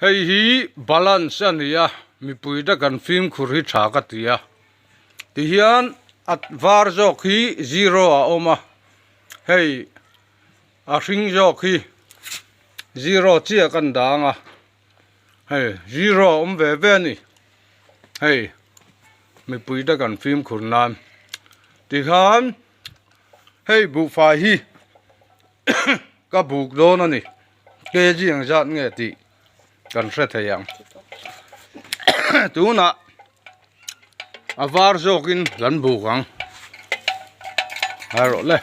Hei hi balance a ni a, mipui te kan fimkhur hi tha ka ti a. Tihian a var zawk hi zero a awm a, hei a hring zawk hi zero chiah kan dang a, hei zero a awm ve ve a ni. Hei mipui te kan fimkhur nan tikhan hei buhfai hi ka buk dawn a ni kg ang zat nge tih kan hre thei ang tunah a var zawkin kan buk ang hai rawh le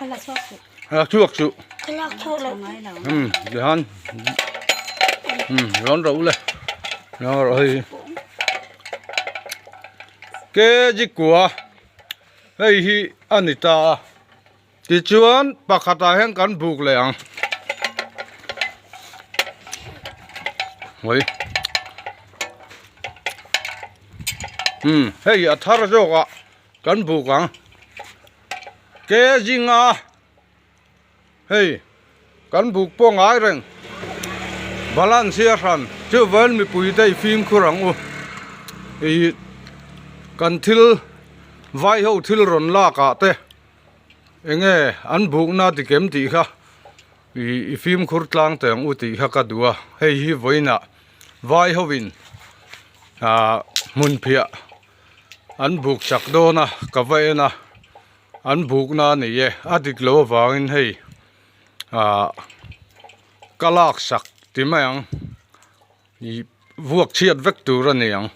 a chhuak chu um tihan um rawn rawh le rawn rawh hei kg kua hei hi a ni ta a. Tichuan pakhatah hian kan buk leh ang. Ui. Hmm, hei a thar zawkah kan buk ang. Ke zinga hei kan buk pawh ngai reng. Balance hi a hran. Chuvan mipui te i fimkhur ang u. Ih kan thil vai ho thil rawn lak ah te Enge an bukna ti kem tih kha i fimkhur tlang teh ang u tih kha ka duh a, hei hi vawiinah vai hovin ah hmun phiah an buk chak dawn a ka va en a, an bukna a ni e, a dik loh avangin hei ah ka lak sak ti mai ang ih vuak chhiat vek tur a ni ang.